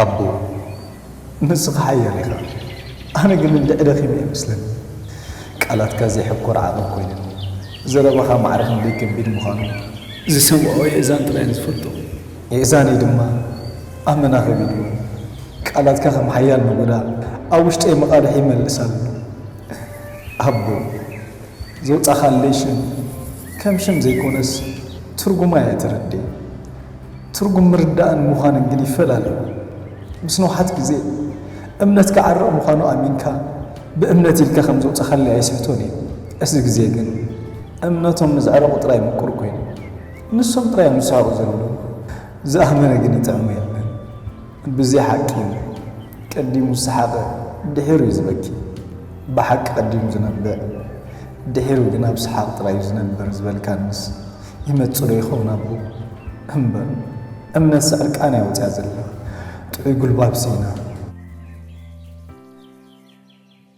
ኣቦ፣ ንስኻ ሓያል ኢኻ። ኣነ ግን እንድዒ ደኺመ ይመስለኒ። ቃላትካ ዘይሕኮር ዓቐብ ኮይኑኒ። ዘረባኻ ማዕረ ክንደይ ከቢድ ምዃኑ ዝሰምዖ የእዛን ጥራይ እዩ ዝፈልጦ። የእዛነይ ድማ ኣብ መናኸቢ ድዩ። ቃላትካ ከም ሓያል ነጎዳ ኣብ ውሽጠይ መቓልሕ ይመልስ ኣሎ። ኣቦ፣ ዘውጻኻለይ ሽም ከም ሽም ዘይኮነስ ትርጉማ እያ ተረድኤ። ትርጉም ምርዳእን ምዃንን ግን ይፈላለ እዩ። ምስ ነውሓት ግዜ እምነትካ ዓርቕ ምዃኑ ኣሚንካ ብእምነት ኢልካ ከም ዘውጻኻለይ ኣይስሕቶን እየ። እዚ ግዜ ግን እምነቶም ንዘዕረቑ ጥራይ ምቁር ኮይኑ ንሶም ጥራይ እዮም ዝስሕቑ ዘለዉ። ዝኣመነ ግን ይጥዕሞ የለን። ብዘይ ሓቂ እዩ። ቀዲሙ ዝሰሓቐ ድሒሩ እዩ ዝበኪ። ብሓቂ ቀዲሙ ዝነብዕ ድሒሩ ግን ኣብ ሰሓቕ ጥራይ እዩ ዝነብር ዝበልካንስ ይመጽእ ዶ ይኸውን ኣቦ? እምበር እምነትስ ዕርቃና እያ ወጺኣ ዘላ። ጥዑይ ጉልባብ ስኢና፣